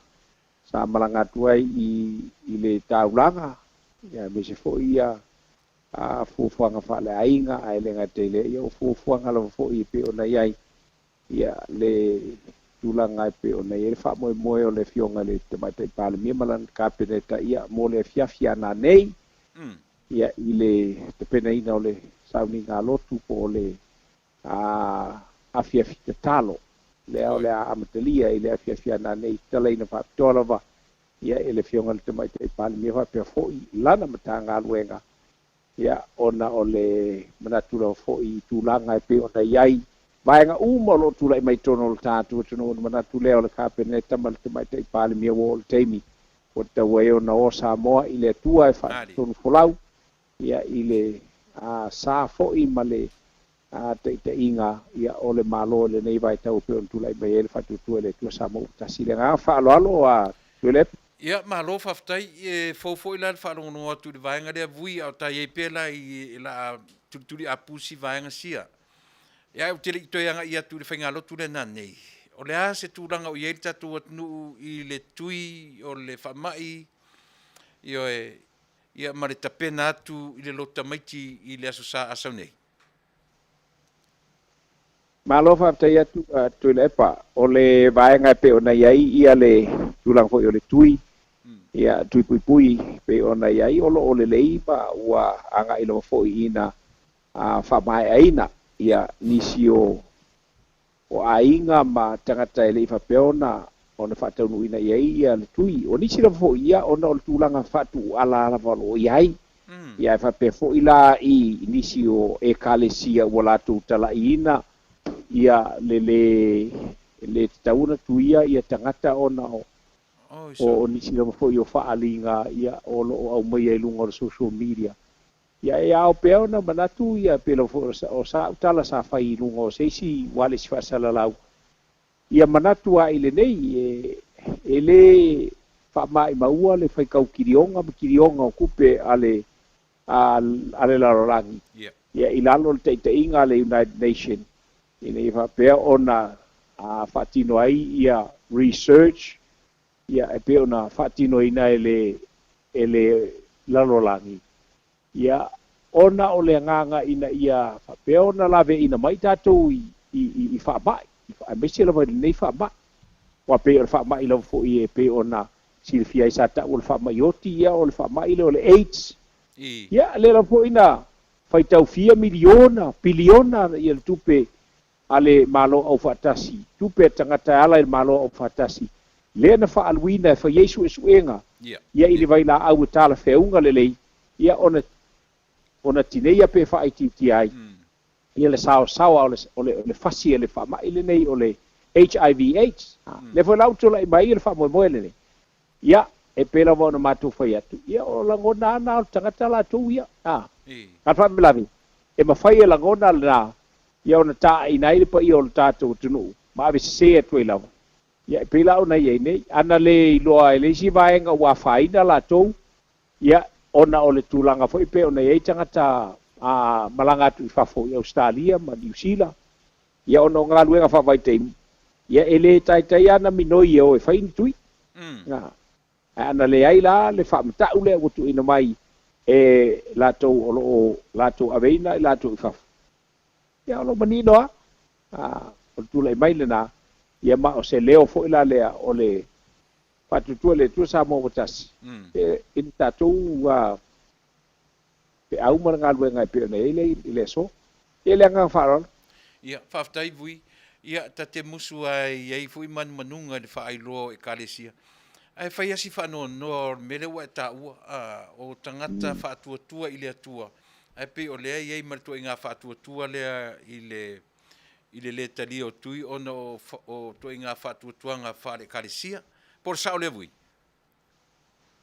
sa malaga atu ai i le taulaga, ia, aemaise foi ia fuafuaga faaleaiga, ae le gata i lea, ia o fuafuaga lava foi e pei ona i ai ia le tulaga e pei ona i ai le faamoemoe o le Afioga i le Tamaitai Palemia ma lana Kapeneta ia mo le afiafi a nanei ia i le tapenaina o le sauniga lotu po o le afiafi tatalo lea o le a amatalia i le afiafi a nanei tatalaina faapitoa lava ia e le Afioga i le Tamaitai Palemia faapea foi lana Matagaluega ia ona o le manatu lava foi i tulaga e pei ona i ai vaega uma o lo o tulai mai totonu o le tatou atunuu. Ona manatu lea o le Kapeneta ma le Tamaitai Palemia ua oo i le taimi ua tatau ai ona o Samoa i le Atua e faatonufolau ia i le sa foi ma le taitaiga ia o le Malo i lenei vaitau e pei ona tulai mai ai le faatuatua i le Atua Samoa ua tasi. I le agaga faaaloalo a Tuilaepa. Ia, malo faafetai. E fou foi la le faalogologo atu i le vaega lea vui, a o ta i ai pea la i la a tulituli apu si vaega sia. Ia, ae ou te le i toe agai atu i le faigalotu lea nanei, o le a se tulaga o i ai le tatou atunuu i le tui o le faamai, ioe, ia ma le tapena atu i le lotu tamaiti i le Aso Sa Asau nei? Malo faafetai atu Tuilaepa. O le vaega e pei ona i ai ia le tulaga foi o le tui, ia tui puipui pei ona i ai, o lo o lelei ma ua agai lava foi ina faamaeaina ia nisi o aiga ma tagata e le i faapea ona faataunuuina i ai ia le tui. O nisi lava foi ia ona o le tulaga faatuuala lava o lo o i ai. Ia e faapea foi la i nisi o ekalesia ua latou talaiina ia le lē le tatau ona tuia ia tagata ona o o nisi lava foi o faaaliga ia o lo o aumaia i luga o le social media. Ia e ao pea ona manatu ia pei lava foi o sa'u tala sa fai i luga o se isi ualesi faasalalau. Ia manatu a i lenei e lē faama'imaua le faitau kilioga ma kilioga o tupe a le a le lalolagi ia i lalo o le taita'iga a le United Nation ina ia faapea ona faatino ai ia research ia e pei ona faatinoina e le e le lalolagi ia ona o le agaga ina ia faapea ona laveaiina mai tatou i i faamai, aemaise lava i lenei faamai. Aua pei o le faamai lava foi e pei ona silafia ai sa tau o le faamai oti, ia o le faamai lea o le AIDS. Ia lea lava foi na faitau fia miliona, piliona ia le tupe a le Malo Aufaatasi, tupe a tagata e ala i le Malo Aufaatasi, lea na faaaluina e fai ai suesuega ia i le vailaau e talafeauga lelei, ia ona ona tineia pe faaitiitia ai ia le saosaoa o le o le o le fasi e le faamai lenei o le HIV AIDS. Lea foi la ua tulai mai le faamoemoe lenei. Ia, e pei lava ona matou fai atu, ia o lagona lava na o le tagata latou ia. A le faalavelave, e mafai e lagona lena ia ona taaiina ai le paia o le tatou atunuu ma ave sese atu ai lava. Ia, e pei la ona i ai nei, ana le iloa e le isi vaega ua afaina latou, ia, ona o le tulaga foi pei ona i ai tagata a malaga atu i fafo i Ausetalia ma Niu Sila, ia ona o galuega faavaitaimi, ia e le taitai lava ona minoi e o e fai ni tui. Ae ana leai la le faamata'u lea ua tuuina mai e latou o lo o latou aveina i latou i fafo, ia o lo o manino lava, o le tulai mai lena, ia ma o se leo foi la lea o le faatuatua i le Atua Samoa ua tasi, i le tatou feau ma le galuega e pei ona i ai i le aso. Ia le agaga faaaloalo. Ia, faafetai Vui. Ia, ta te musu a e i ai foi manumanuga i le faailoa o Ekalesia. Ae fai lava si faanoanoa o le mea lea ua e taua, a, o tagata faatuatua i le Atua, ae pei o lea e i ai ma le ituaiga faatuatua lea i le, i le lē talia o tui ona o, o ituaiga faatuatuaga faale-Ekalesia. Po o le sao lea Vui?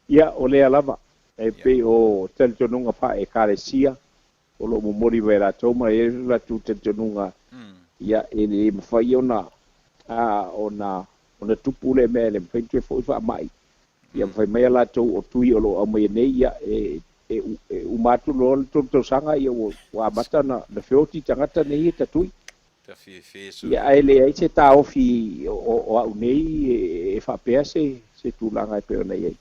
Ia, o lea lava, e pei o talitonuga faa-Ekalesia o lo o momoli mai e latou ma e i ai lo latou talitonuga, ia, e le mafai ona, ona, ona tupu lea mea, e le mafai ona toe foi faamai. Ia, ma fai mai a latou o tui o lo o aumaia nei, ia, e, e, e uma atu loa le 3 tausaga, ia, ua, ua amata ona, ona feoti tagata nei e tatui. Ia, ae leai se taofi o au nei e faapea se tulaga e pei ona i ai.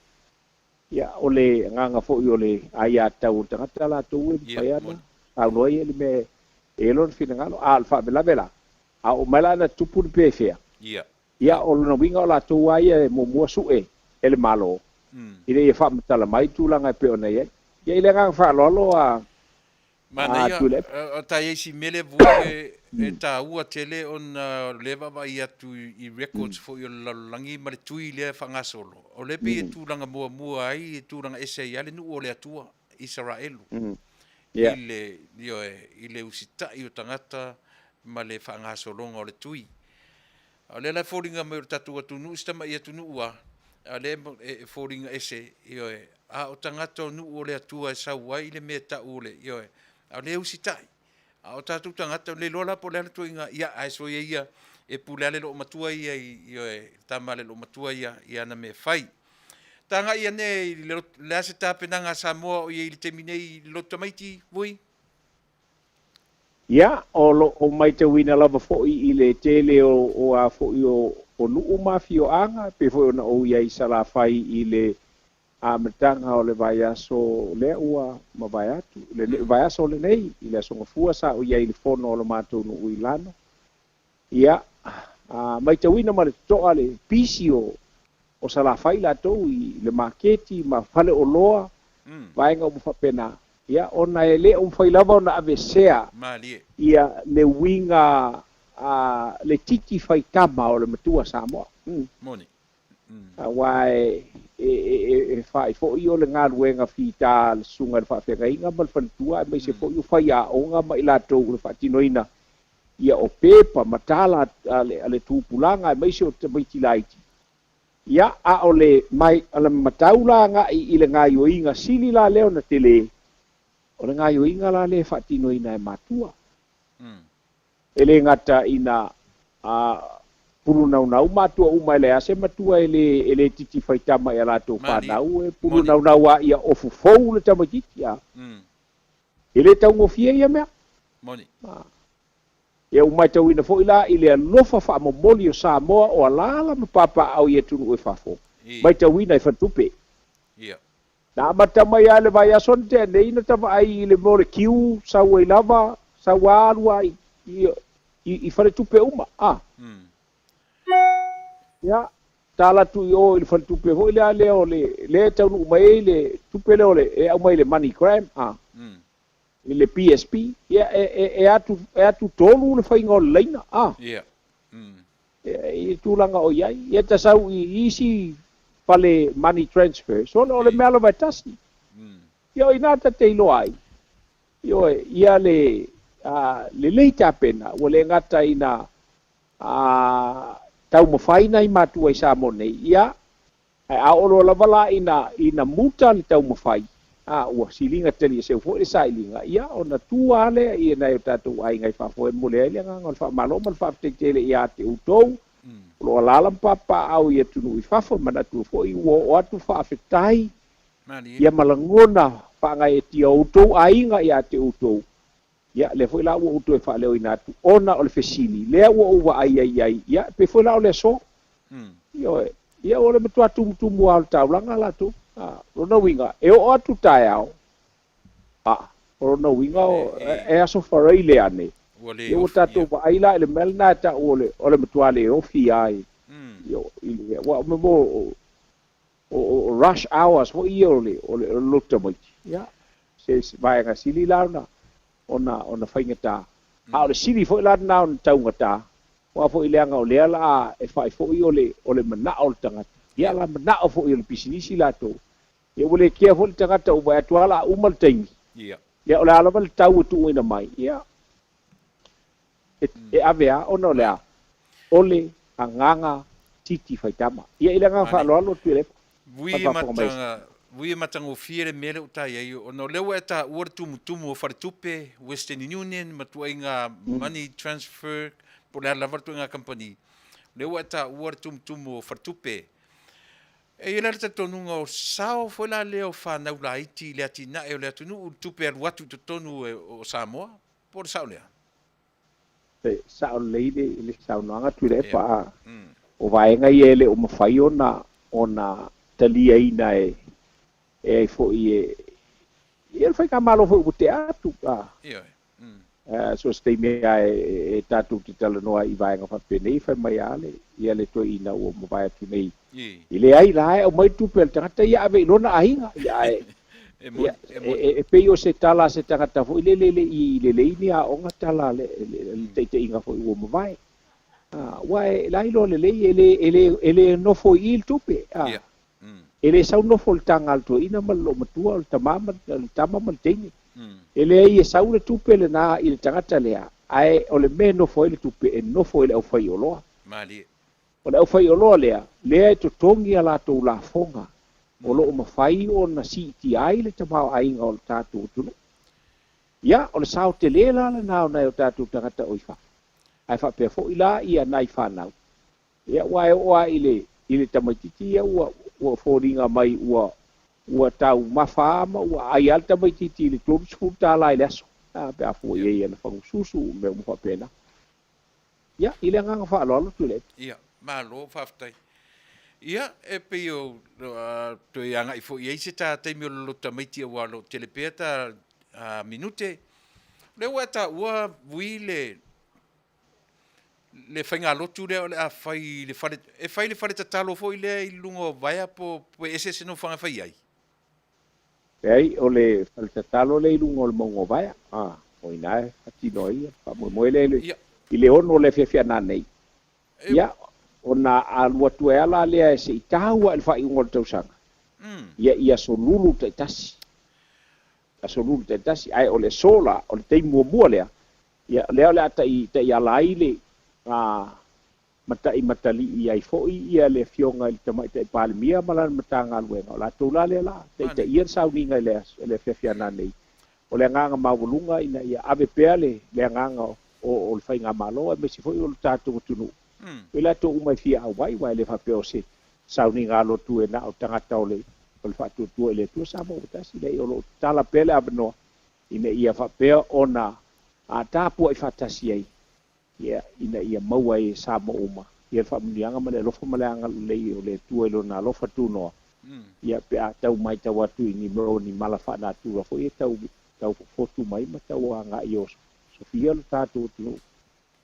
Ia, o le agaga foi o le aiatatau o le tagata latou e mafai lava ona saunoa ia i le mea e i ai lona finagalo. A o le faalavelave la, a oo mai la ina tupu le pefea, Ia, o lona uiga o latou lava ia e muamua sue e le Malo ina ia faamatala mai tulaga e pei ona i ai. Ia, i le agaga faaaloalo a Manaia, Tuilaepa. O ta i ai si mea lea Vui e taua tele ona o lea e vaavaai atu i records foi o le lalolagi ma le tui lea e faagasolo, o lea pei e tulaga muamua ai, e tulaga ese ai lava le nuu o le Atua, Isaraelu, i le, ioe, i le usitai o tagata ma le faagasologa o le tui. A o lea la e foliga mai o le tatou atunuu si tamai atunuu a, a o lea e foliga ese, ioe, a o tagata o nuu o le Atua e sau ai le mea e tau o le, ioe, a o lea e usitai. A o tatou tagata, le iloa la po o le a le ituaiga, ia, ae soia ia e pule lava le loomatua ia i, ioe, le tama a le loomatua ia i ana mea e fai. Tagai ane i le, le a se tapenaga a Samoa o i ai i le taimi nei i le lotu tamaiti, Vui? Ia, o lo o maitauina lava foi i le tele o, o a foi o, o nuu ma afioaga, e pei foi ona ou i ai i Salafai i le amataga o le vaiaso lea ua mavae atu, le vaiaso lenei, i le Aso Gafua sa ou i ai i le fono o le matou nuu i Lano. Ia, a maitauina ma le totoa le pisi o, o Salafai latou i le maketi ma faleoloa, vaega uma faapena. Ia, ona e le o mafai lava ona aveesea Malie. ia le uiga a le titi faitama o le matua Samoa. Moni. Aua e, e, e, e fa'i foi o le galuega fitā a le susuga i le faafeagaiga ma le faletua, aemaise foi o faiaoga ma i latou o le faatinoina ia o pepa ma tala a le, a le tupulaga, aemaise o tamaiti laiti. Ia, a o le mai, o le matau la agai i le gaioiga sili la lea ona tele, o le gaioiga la lea e faatinoina e matua. E le gata ina a pulunaunau matua uma e leai lava se matua e le e le titi faitama i a latou fanau e pulunaunau lava ia ofu fou le tamaitiiti a. E le taugofie ia mea. Moni. Ia ua matauina foi la i le alofa faamomoli o Samoa o alaala ma papaaao i atunuu e fafo, matauina e faletupe. Na amata mai lava i le vaiaso na tea nei na ta vaai i le mea o le kiu sau ai lava, sau lava alu lava i, i, i faletupe uma. A. Ia, tala atu i o i le faletupe foi lea lea o le, lea e taunuu mai ai le tupe lea o le, e aumai i le MoneyGram, a. I le PSP, ia, e, e, e atu, e atu tolu le faiga o le laina, a. I le tulaga o i ai. Ia ta sau i isi fale money transfer, sole o le mea lava e tasi. Ia o i ina ta te iloa ai, ioe, ia le, a, lelei tapena, ua le gata ina, a, taumafai nai matua i Samoa nei, ia, Ae a oo loa lava la ina, ina muta le taumafai, a, ua siliga talieseu foi le sailiga, ia, ona tu lava lea i nai o tatou aiga i fafo e momoli ai le agaga o le faamalo ma le faafetai tele ia te outou, o lo o alaala ma papaau i atunuu i fafo, e manatua foi ua oo atu faafetai, ia ma lagona faagaeetia o outou aiga ia te outou, ia, lea foi la ua ou toe faaleoina atu, ona o le fesili, lea ua ou vaai ai i ai, ia, e pei foi la o le aso. Ioe, ia o le matua tumutumu lava o le taulaga latou. A, lona uiga, e oo atu taeao, a, o lona uiga o, e aso faraile ane, ia ua tatou vaai la i le mea lena e tau o le, o le matua le ofi lava i, i le, aua o mea mo, o, o rush hours foi ia o le, o le, o le lotu tamaiti. Ia, se, se vaega sili la ona, ona, ona faigata. A o le sili foi la lena ona taugata, aua foi leaga o lea la e fai foi o le, o le manao o le tagata. Ia la manao foi o le pisinisi latou. Ia ua le kea foi le tagata ua vaai atu lava la uma le taimi. Ia o le a lava le tau e tuuina mai, ia e, e ave lava ona o le a? O le agaga titi faitama. Ia i le agaga faaaloalo Tuilaepa. Vui e mata, vui e matagofie le mea lea ua ta i ai, ona o lea ua e taua le tumutumu o faletupe, Western Union ma tuaiga money transfer, po o le a lava le tuaiga kamupani, o lea ua e taua le tumutumu o faletupe. E i ai la le talitonuga o sao foi la lea o fanau laiti i le atinae o le atunuu i le tupe alu atu i totonu o Samoa, po o le sao lea? E sao lelei le, le saunoaga Tuilaepa, a o vaega ia e le o mafai ona, ona taliaina e, e ai foi e, ia le faigamalo foi ua tea atu, a. So se taimi lava e tatou te talanoa ai i vaega faapenei, fai mai lava le, ia le toeaina ua mavae atu nei, e leai la e aumai le tupe a le tagata ia ave i lona aiga. Ia, ae, ia, e pei o se tala a se tagata foi lele e le i lelei ni aoga tala a le taitaiga foi ua mavae. Aua e la iloa lelei e le, e le, e le nofo i i le tupe. E le sau nofo i le taga a le toeaina ma le loomatua, o le tama ma le tama ma le teine. E leai e sau le tupe lena i le tagata lea, ae o le mea e nofo ai le tupe, e nofo i le aufaioloa. Malie. O le aufaioloa lea, lea e totogi a latou lafoga, o lo o mafai ona siitia ai le tamaoaiga o le tatou atunuu. Ia, o le sao tele la lena o nai o tatou tagata o i fafo, ae faapea foi la ia nai fanau. Ia, aua e oo lava i le, i le tamaitiiti ia ua, ua foliga mai ua, ua taumafa ma ua ai lava le tamaitiiti i le $30 i le aso, a, pe a fua i ai i ana fagususu ma mea uma faapena. Ia, i le agaga faaaloalo Tuilaepa. Ia, malo faafetai. Ia, e pei o toe agai foi i ai se ta taimi o le loto tamaiti aua o lo o tele pea ta minute. O lea ua e taua Vui le le faigalotu lea o le a fai i le fale, e fai i le fale tatalo foi lea i luga o Vaea po o e ese se nofoaga e fai ai? Leai, o le fale tatalo lea i luga o le mauga o Vaea, a, o i ina e faatino ai le faamoemoe lea i le 6 o le afiafi a nanei. Ia, ona alu atu ai lava la lea se i tau lava i le faaiuga o le tausaga, ia, i aso lulu taitasi. Aso lulu taitasi, ae o le aso la, o le taimi muamua lea, Ia, o lea o le a taiala ai le, ma taimatalii ai foi ia le Afioga i le Tamaitai Palemia ma lana Matagaluega, o latou la lea la taitaia le sauniga i le afiafi a nanei. O le agaga maualuga ina ia ave pea le agaga o le Faigamalo aemaise foi o le tatou atunuu i latou uma e fia auai, aua e le faapea o se sauniga alotu e na o tagata o le Faatuatua i le Atua Samoa ua tasi, leai, o lo o tatala pea le avanoa ina ia faapea ona tapuai faatasi ai, ia, ina ia maua ai e Samoa uma ia le faamanuiaga ma le alofa ma le agalelei o le Atua i Lona alofa tunoa, ia, pe a tau matau atu i ni mea o ni mala faanatura foi e tau, tau fofotu mai ma tau agai o sofia lo tatou atunuu,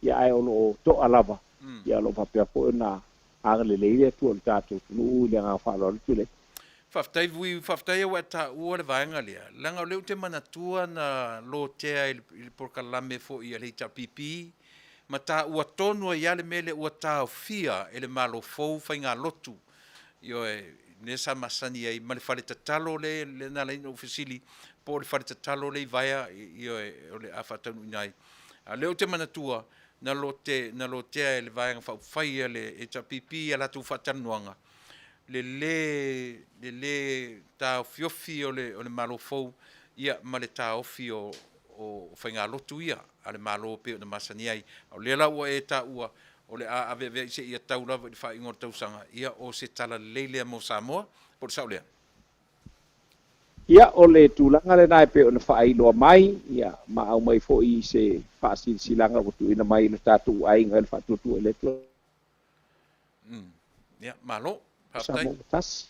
ia, ae o lo o toa lava, ia, o lo o faapea foi ona agalelei le Atua i lo tatou atunuu i le agaga faaaloalo atu le. Faafetai Vui, faafetai ua e taua le vaega lea, leaga o lea ou te manatua na lotea i le polokalame foi a le HRPP ma taua tonu ai lava le mea lea ua taofia e le Malo fou faigalotu, ioe, lea sa masani ai ma le fale tatalo lea na ala ai ona ou fesili po o le fale tatalo lea i Vaea, ioe, o le a faataunuuina ai. A o lea ou te manatua na lotea e le Vaega Faaupufai a le HRPP i a latou faatalanoaga le lē taofiofi o le Malo fou, ia, ma le taofi o faigalotu ia a le Malo pei ona masani ai. A o lea la ua e taua o le a aveaveai seia tau lava i le faaiuga o le tausaga, ia, o se tala lelei lea mo Samoa, po o le sao lea? Ia, o le tulaga lena e pei ona faailoa mai, ia, ma aumai foi i se faasilasilaga ua tuuina mai i le tatou aiga i le Faatuatua i le Atua. Ia, malo. Faafetai. Samoa tasi.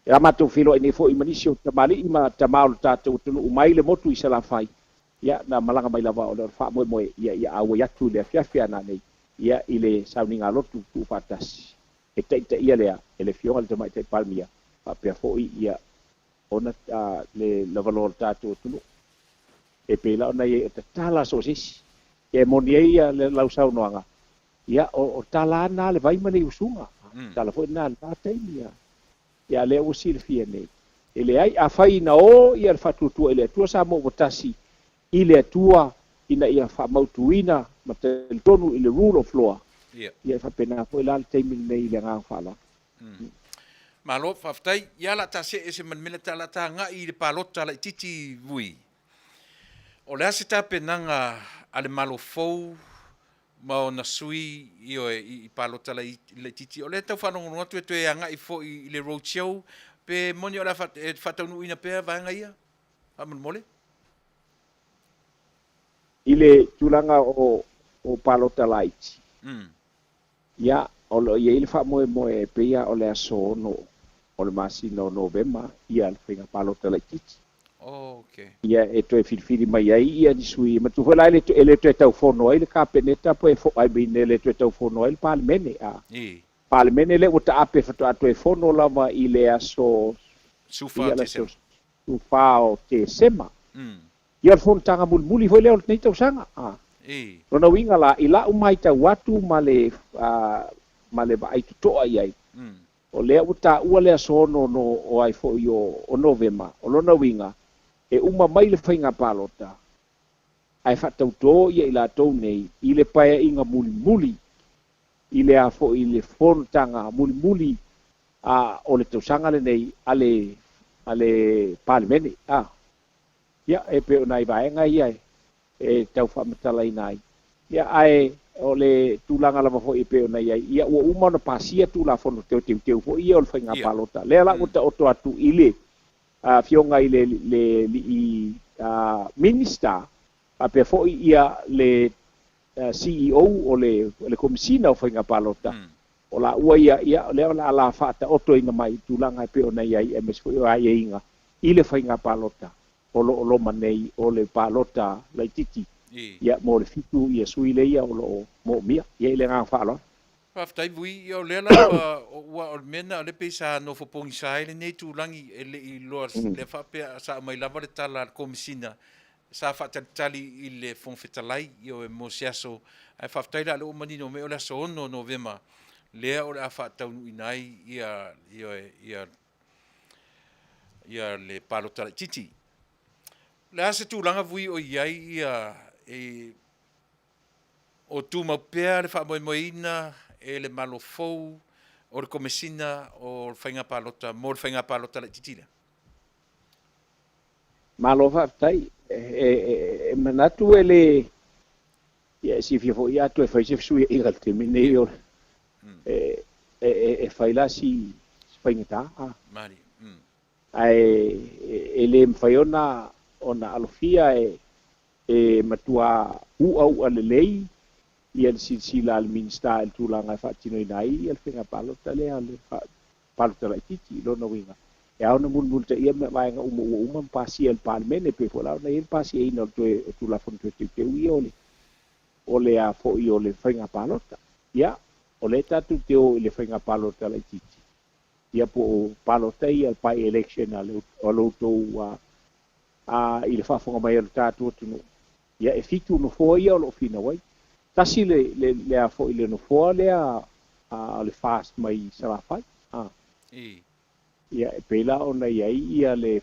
Ia matou feiloai nei foi ma nisi o tamalii ma tama o le tatou atunuu mai le motu i Salafai. Ia, na malaga mai lava o le faamoemoe ia ia auai atu i le afiafi a nanei, ia, i le sauniga lotu tuufaatasi e taitaia lea e le Afioga i le Tamaitai Palemia faapea foi ia ona le lavaloa o le tatou atunuu. E pei la ona i ai o tatala so o se isi. Ia e moni ai ia lau saunoaga, ia o tala lava na a le vai ma le usuga. Tala foi na a lena taimi. Ia lea ua silafia nei. E leai, afai na o ia le Faatuatua i le Atua Samoa ua tasi i le Atua ina ia faamautuina ma talitonu i le rule of law, ia e faapena foi la le taimi lenei i le agaga faaaloalo. Malo, faafetai. Ia la ta see ese ma le mea lea, ta la ta agai i le palota laitiiti Vui. O le a se tapenaga a le Malo fou ma ona sui, ioe, i palota laitiiti? O lea e tau faalogologo atu e toe agai foi i le road show, pe moni o le a e faataunuuina pea vaega ia, faamolemole? I le tulaga o palota laiti, ia, o lo o i ai le faamoemoe e pei lava o le aso 6 o le masina o Novema ia le faiga palota laitiiti. Okay. Ia e toe filifili mai ai ia ni sui matu foi la e le toe taufono ai le Kapeneta po e I mean e le toe taufono ai le Palemene a. Palemene le ua taape faatoa toe fono lava i le aso 14 Tesema. 14 o Tesema. Ia o le fonotaga mulimuli foi lea o lenei tausaga. Lona uiga la i lau matau atu ma le vaai totoa i ai. O lea ua taua le aso 6 no o ai foi o Novema. O lona uiga e uma mai le faiga palota ae faatautō ia i latou nei i le paeaiga mulimuli i le a foi le fonotaga mulimuli a o le tausaga lenei a le Palemene. Ia e pei o nai vaega ia e tau faamatalaina ai. Ia ae o le tulaga lava foi e pei ona i ai, ia ua uma ona pasia Tulafono teuteu foi ia o le faiga palota. Lea la ua taoto atu i le afioga i le Minista, faapea foi ia le CEO o le Komesina o Faiga Palota. O la ua ia, ia lea o le a la faataotoina mai tulaga e pei ona i ai, aemaise foi o aiaiga i le faiga palota o lo o loma nei o le palota laitiiti. Ia mo le 7 ia sui le ia o lo o moomia. Ia i le agaga faaaloalo. Faafetai Vui, ia o lea lava ua o le mea na o le pei sa nofo pogisa ai lenei tulagi e le i loa le faapea sa aumai lava le tala a le Komesina sa faatalitali i le Fofoga Fetalai ia mo se aso ae faafetai la le ua manino mai o le aso 6 Novema lea o le a faataunuuina ai ia ia le palota laitiiti. Le a se tulaga Vui o i ai ia e o tumau pea le faamoemoeina e le Malo fou o le Komesina o le Faiga Palota mo le Faiga Palota laitiiti lea? Malo faafetai. E manatu e le ia e silafia foi atu e fai se fesuiaiga i le taimi nei o e fai la si faigata. Ae e le mafai ona alofia e matua u'a lelei ia le silasila a le Minista i le tulaga e faatinoina ai ia le faiga palota lea le palota laitiiti. Lona uiga e ao ona mulimulitaia vaega uma ua uma ma pasia e le Palemene, pei foi la ona i ai le pasiaina o le toe Tulafono toe teuteu ia o le a foi o le faiga palota. Ia o lea tatou te o i le faiga palota laitiiti, ia po o palota ia by election a le outou i le faafofoga mai o le tatou atunuu. Ia e 7 nofoa ia o lo o finau ai. Tasi le a foi le nofoa lea o le FAST mai Salafai. Ia e pei la ona i ai ia le